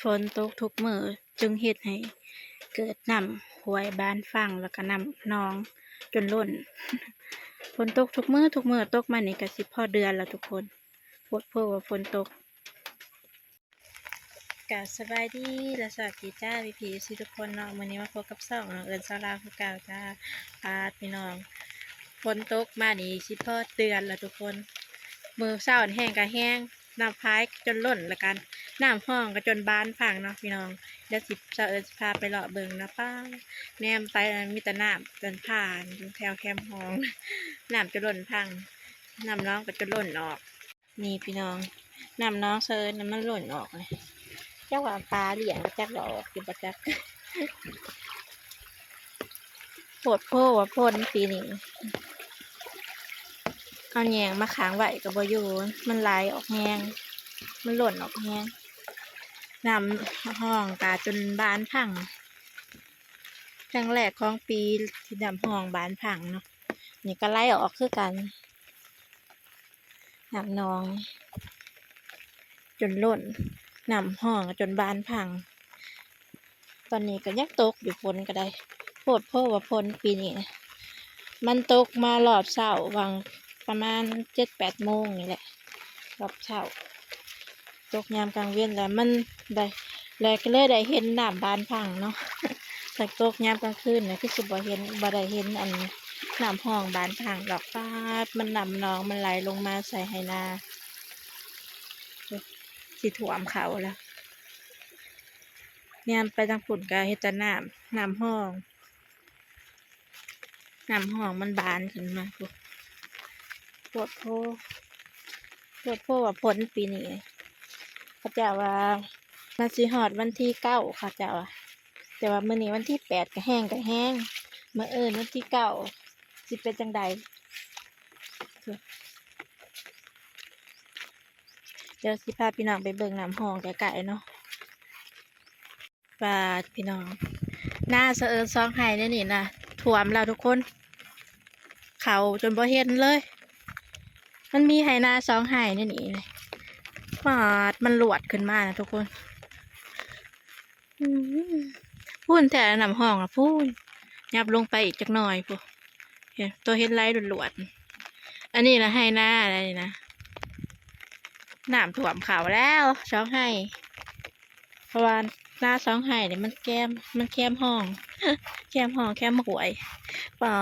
ຝົນຕົກທຸກມື້ຈຶ່ງເຮັດໃຫ້ເກີດນ້ຳຫ້ວຍບານຝັ່ງ ແລ້ວກໍນ້ຳໜອງຈົນລົ້ນ. ຝົນຕົກທຸກມື້ ທຸກມື້ ຕົກມານີ້ກໍຊິພໍເດືອນແລ້ວທຸກຄົນ ໂພດໂພວ່າຝົນຕົກ. ກະສະບາຍດີ ແລະ ສະຫວັດດີຈ້າ ພີ່ໆ ເອັຟຊີ ທຸກຄົນເນາະ. ມື້ນີ້ມາພົບກັບຊ່ອງນ້ອງເອິນສາວລາວຄືເກົ່າຈ້າ. ປາດ ພີ່ນ້ອງ ຝົນຕົກມານີ້ຊິພໍເດືອນແລ້ວທຸກຄົນ. ມື້ເຊົ້ານີ້ແຮງກະແຮງ ນ້ຳຝາຍຈົນລົ້ນ ແລ້ວກະນ້ຳຮ່ອງກໍຈົນບານຝັ່ງເນາະພີ່ນ້ອງ. ດຽວຊິ ສາວເອິນຊິພາໄປເລາະເບິ່ງເນາະ. ປ້າ ແນມໄປນັ້ນມີແຕ່ນ້ຳຈົນພາ ແຖວແຄມຮ່ອງ ນ້ຳຈົນລົ້ນຝັ່ງ ນ້ຳໜອງກໍຈົນລົ້ນອອກ. ນີ້ພີ່ນ້ອງ ນ້ຳໜອງສາວເອິນນັ້ນມັນລົ້ນອອກ ຈັກວ່າປາລ້ຽງ ຈັກວ່າອອກຢູ່ບໍ່ຈັກ. ໂພດໂພວ່າຝົນປີນີ້ ເອົາແຍງມາຂັງໄວ້ກໍບໍ່ຢູ່ ມັນໄຫຼອອກແຮງ ມັນລົ້ນອອກແຮງ. ນ້ຳຮ່ອງກະຈົນບານຝັ່ງ ຄັ້ງແລກຂອງປີທີ່ນ້ຳຮ່ອງບານຝັ່ງເນາະ. ນີ້ກໍໄຫຼອອກຄືກັນ ນ້ຳໜອງຈົນລົ້ນ ນ້ຳຮ່ອງຈົນບານຝັ່ງ. ຕອນນີ້ກໍຍັງຕົກຢູ່ ຝົນກໍໄດ້ ໂພດໂພວ່າຝົນປີນີ້. ມັນຕົກມາຮອບເຊົ້າ ຫວ່າງປະມານເຈັດແປດໂມງນີ້ແຫຼະ ຮອບເຊົ້າ. ຕົກຍາມກາງເວັນແລ້ວມັນໄດ້ ແລ້ວກໍເລີຍໄດ້ເຫັນນ້ຳບານຝັ່ງເນາະ. ຖ້າຕົກຍາມກາງຄືນນະ ຄືຊິບໍ່ເຫັນ ບໍ່ໄດ້ເຫັນອັນນ້ຳຮ່ອງບານຝັ່ງດອກ. ປາດ ມັນ ນ້ຳໜອງມັນໄຫຼລົງມາໃສ່ໄຮ່ນາ ຊິຖ້ວມເຂົ້າແລ້ວ. ແນມໄປທາງພຸ້ນກໍເຫັນແຕ່ນ້ຳ ນ້ຳຮ່ອງ ນ້ຳຮ່ອງມັນບານຂຶ້ນມາພຸ້ນ. ໂພດໂພ ໂພດໂພວ່າຝົນປີນີ້ ເຂົາເຈົ້າວ່າມັນຊິຮອດວັນທີເກົ້າ ເຂົາເຈົ້າວ່າ ແຕ່ວ່າມື້ນີ້ວັນທີແປດ ກໍແຮງກໍແຮງ ມື້ອື່ນວັນທີເກົ້າ ຊິເປັນຈັ່ງໃດ. ດຽວຊິພາພີ່ນ້ອງໄປເບິ່ງນ້ຳຮ່ອງໃກ້ໆເນາະ. ປາດ ພີ່ນ້ອງ ນາສາວເອິນສອງໄຮ່ໃນນີ້ນະ ຖ້ວມແລ້ວທຸກຄົນ ເຂົ້າຈົນບໍ່ເຫັນເລີຍ. ມັນມີໄຮ່ນາສອງໄຮ່ໃນນີ້ ປາດ ມັນລວດຂຶ້ນມານະທຸກຄົນ. ອືມ ພຸ້ນແທ້ ນ້ຳຮ່ອງນະ ພຸ້ນ ຫຍັບລົງໄປອີກຈັກໜ່ອຍພຸ້ນ. ເຫັນ ໂຕເຫັນໄຫຼລວດໆ. ອັນນີ້ນະໄຮ່ນາ ອັນນີ້ນະ ນ້ຳຖ້ວມເຂົ້າແລ້ວສອງໄຮ່ ເພາະວ່ານາສອງໄຮ່ນີ້ມັນແຄມ ມັນແຄມຮ່ອງ ແຄມຮ່ອງແຄມຫ້ວຍ. ປາ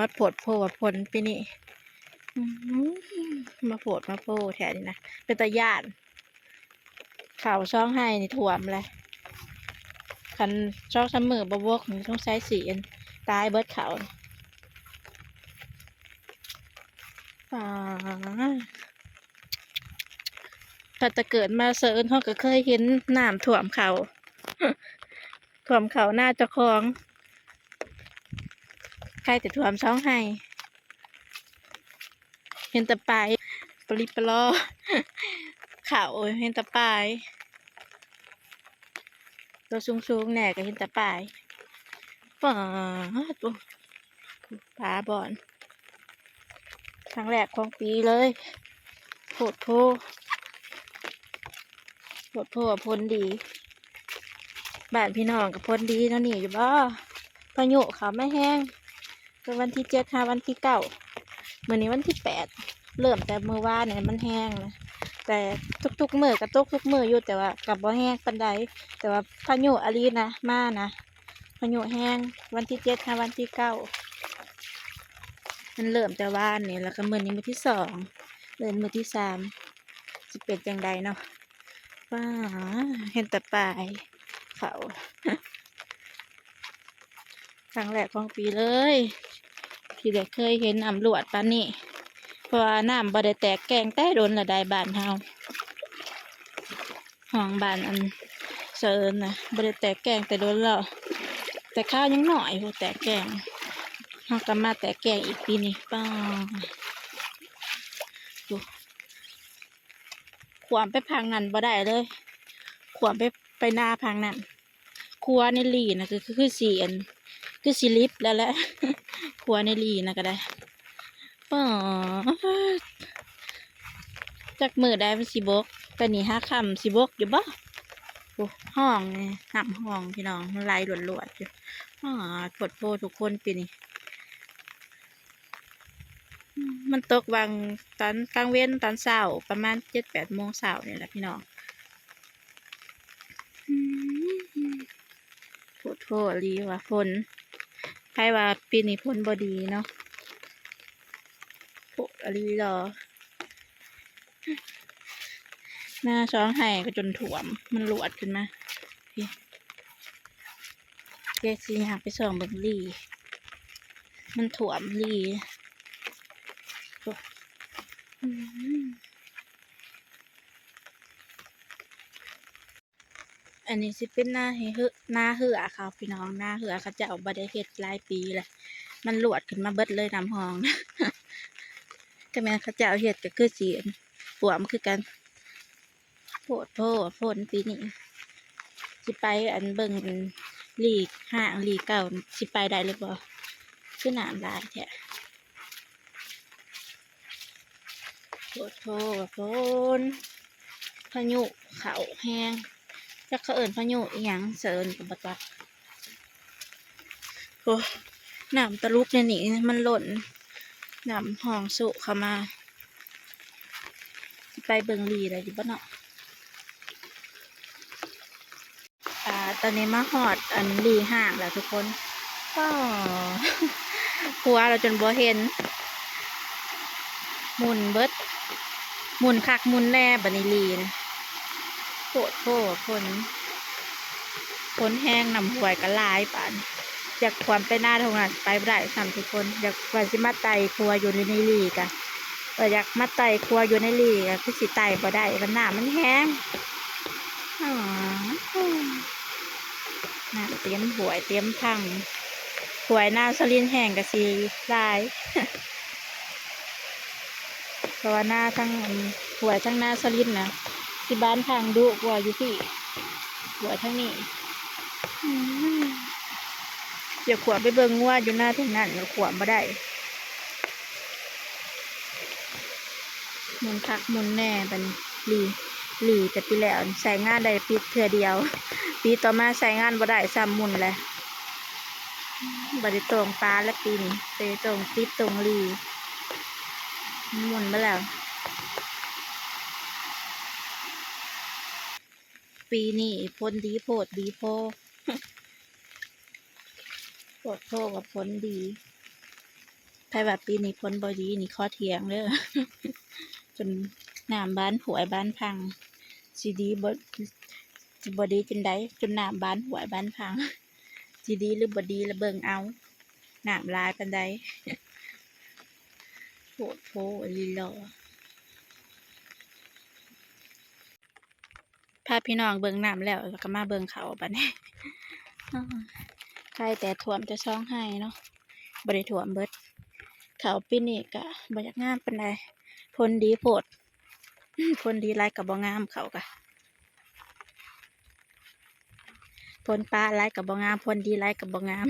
ດ ໂພດໂພວ່າຝົນປີນີ້ ອືມ ມາໂພດມາໂພແທ້ນີ້ນະ ເປັນຕາຢ້ານ. ເຂົ້າສອງໄຮ່ນີ້ຖ້ວມແລ້ວ ຄັນສອງສາມມື້ບໍ່ບົກນີ້ສົງໄສຊິຕາຍເບິດເຂົ້າ. ປາດ ຕັ້ງແຕ່ເກີດມາເຊີນ ເຮົາກໍເຄີຍເຫັນນ້ຳຖ້ວມເຂົ້າ ຖ້ວມເຂົ້ານາເຈົ້າຂອງ ໃຄ່ແຕ່ຖ້ວມສອງໄຮ່. ເຫັນແຕ່ປາຍປະລິປະລໍ ເຂົ້າ ເຫັນແຕ່ປາຍ ໂຕສູງໆແດ່ກໍເຫັນແຕ່ປາຍ. ປາດ ໂອ້ ປາບ່ອນ ຄັ້ງແລກຂອງປີເລີຍ. ໂພດໂພ ໂພດໂພວ່າຝົນດີ ບ້ານພີ່ນ້ອງກໍຝົນດີແນວນີ້ຢູ່ບໍ່? ພາຍຸເຂົ້າມາແຮງ ແຕ່ວັນທີເຈັດຫາວັນທີເກົ້າ ມື້ນີ້ວັນທີແປດ ເລີ່ມແຕ່ມື້ວານນີ້ມັນແຮງນະ ແຕ່ທຸກໆມື້ກໍຕົກທຸກມື້ຢູ່ ແຕ່ວ່າກໍບໍ່ແຮງປານໃດ. ແຕ່ວ່າພາຍຸອາລີນະມານະ ພາຍຸແຮງ ວັນທີເຈັດຫາວັນທີເກົ້າ ມັນເລີ່ມແຕ່ວານນີ້ ແລ້ວກໍມື້ນີ້ມື້ທີສອງ ເອີ້ນມື້ທີສາມ ຊິເປັນຈັ່ງໃດເນາະ. ປາດ ເຫັນແຕ່ປາຍເຂົ້າ ຄັ້ງແລກຂອງປີເລີຍ ທີ່ໄດ້ເຄີຍເຫັນນ້ຳລວດປານນີ້ ເພາະວ່ານ້ຳບໍ່ໄດ້ແຕກແກ້ງແຕ່ດົນແລ້ວໃດ໋ ບ້ານເຮົາ ຫ້ອງບ້ານອັນເຊີນນະ ບໍ່ໄດ້ແຕກແກ້ງແຕ່ດົນແລ້ວ ແຕ່ຄາວຍັງນ້ອຍພຸ້ນແຕກແກ້ງ ເຮົາກໍມາແຕກແກ້ງອີກປີນີ້. ປາດ ໂອ້ ຂ້ວາມໄປພາກນັ້ນບໍ່ໄດ້ເລີຍ ຂ້ວາມໄປ ໄປນາພາກນັ້ນ. ຂົວໃນລີ້ນະ ຄື ຄື ຄືຊິອັນ ຄືຊິລິບແລ້ວແຫຼະ ຂົວໃນລີ້ນະກໍໄດ້. ປາດ ຈັກມື້ໃດມັນຊິບົກ ແຕ່ນີ້ຫາຄ່ຳຊິບົກຢູ່ບໍ່? ໂອ້ ຮ່ອງນີ້ ນ້ຳຮ່ອງພີ່ນ້ອງ ມັນໄຫຼລວດໆຢູ່. ອາ ໂພດໂພທຸກຄົນປີນີ້. ອືມ ມັນຕົກຫວ່າງຕອນກາງເວັນ ຕອນເຊົ້າ ປະມານເຈັດແປດໂມງເຊົ້ານີ້ແຫຼະພີ່ນ້ອງ. ອືມ ໂພດໂພອີ່ຫຼີວ່າຝົນ ໃຜວ່າປີນີ້ຝົນບໍ່ດີເນາະ. ໂພດອີ່ຫຼີຫຼໍ ນາສອງໄຮ່ກໍຈົນຖ້ວມ ມັນລວດຂຶ້ນມາ. ເດ ຊິຍ່າງໄປສ່ອງເບິ່ງລີ້ ມັນຖ້ວມລີ້. ໂອ້ ອືມ ອັນນີ້ຊິເປັນນາເຫືອ ນາເຫືອເຂົາພີ່ນ້ອງ ນາເຫືອເຂົາເຈົ້າບໍ່ໄດ້ເຮັດຫຼາຍປີແລ້ວ ມັນລວດຂຶ້ນມາເບິດເລີຍນ້ຳຮ່ອງ. ຖ້າແມ່ນເຂົາເຈົ້າເຮັດກໍຄືຊິຖ້ວມຄືກັນ. ໂພດໂພ ຝົນປີນີ້. ຊິໄປອັນເບິ່ງລີ້ຮ້າງ ລີ້ເກົ່າ ຊິໄປໄດ້ຫຼືບໍ່ ຄືນ້ຳຫຼາຍແທ້. ໂພດໂພ ຝົນ ພາຍຸເຂົ້າແຮງ ຈັກເຂົາເອີ້ນພາຍຸອີ່ຫຍັງ ເອີ້ນກໍບໍ່ຈັກ. ໂອ້ ນ້ຳຕະຫຼຸກໃນນີ້ມັນລົ້ນ ນ້ຳຮ່ອງຊຸເຂົ້າມາ. ຊິໄປເບິ່ງລີ້ໄດ້ຢູ່ບໍ່ເນາະ? ອ່າ ຕອນນີ້ມາຮອດອັນລີ້ຮ້າງແລ້ວທຸກຄົນ. ອໍ ຄົວແລ້ວຈົນບໍ່ເຫັນ ໝຸ່ນເບິດ ໝຸ່ນຄັກໝຸ່ນແນ່ບາດນີ້ລີ້ນະ. ໂພດໂພ ຝົນ ຝົນແຮງ ນ້ຳຫ້ວຍກໍຫຼາຍບາດນີ້. ຢາກຂ້ວມໄປນາທົ່ງນັ້ນໄປບໍ່ໄດ້ຊ້ຳທຸກຄົນ. ຢາກວ່າຊິມາໄຕ່ຂົວຢູ່ໃນ ໃນລີ້ກະ ວ່າຢາກມາໄຕ່ຂົວຢູ່ໃນລີ້ກະຄືຊິໄຕ່ບໍ່ໄດ້ ມັນ ນ້ຳມັນແຮງ. ອໍ ນ້ຳເຕັມຫ້ວຍເຕັມພັງ ຫ້ວຍນາສະລິນແຫ້ງກະຊິຫຼາຍ ເພາະວ່ານາທາງ ອັນ ຫ້ວຍທາງນາສະລິນນະ ຊິບານພັງດຸກວ່າຢູ່ພີ້ ຫ້ວຍທາງນີ້. ອືມ ຢາກຂົວໄປເບິ່ງງົວຢູ່ນາທາງນັ້ນ ກໍຂົວບໍ່ໄດ້. ໝຸ່ນຄັກໝຸ່ນແນ່ ບັດນີ້ລີ້ ລີ້ແຕ່ປີແລ້ວໃຊ້ງານໄດ້ປີເທື່ອດຽວ ປີຕໍ່ມາໃຊ້ງານບໍ່ໄດ້ຊ້ຳ ໝຸ່ນແຫຼະ. ບໍ່ໄດ້ຕ້ອງປາແລ້ວປີນີ້ ໄປຕ້ອງຕິດຕ້ອງລີ້ ໝຸ່ນມາແລ້ວ. ປີນີ້ຝົນດີໂພດດີໂພ ໂພດໂພກັບຝົນດີ. ໃຜວ່າປີນີ້ຝົນບໍ່ດີນີ້ຂໍຖຽງເດີ ຈົນນ້ຳບານຫ້ວຍບານພັງ ຊິດີບໍ່ ຊິບໍ່ດີຈັ່ງໃດ ຈົນນ້ຳບານຫ້ວຍບານພັງ ຊິດີຫຼືບໍ່ດີລະເບິ່ງເອົາ ນ້ຳຫຼາຍປານໃດ. ໂພດໂພອີ່ຫຼີຫຼໍ. ພາພີ່ນ້ອງເບິ່ງນ້ຳແລ້ວ ແລ້ວກໍມາເບິ່ງເຂົ້າບາດນີ້. ໄຄແຕ່ຖ້ວມແຕ່ສອງໄຮ່ເນາະ ບໍ່ໄດ້ຖ້ວມເບິດ. ເຂົ້າປີນີ້ກະບໍ່ຢາກງາມປານໃດ ຝົນດີໂພດ ຝົນດີຫຼາຍກໍບໍ່ງາມ ເຂົ້າກະ ຝົນປະຫຼາຍກໍບໍ່ງາມ ຝົນດີຫຼາຍກໍບໍ່ງາມ.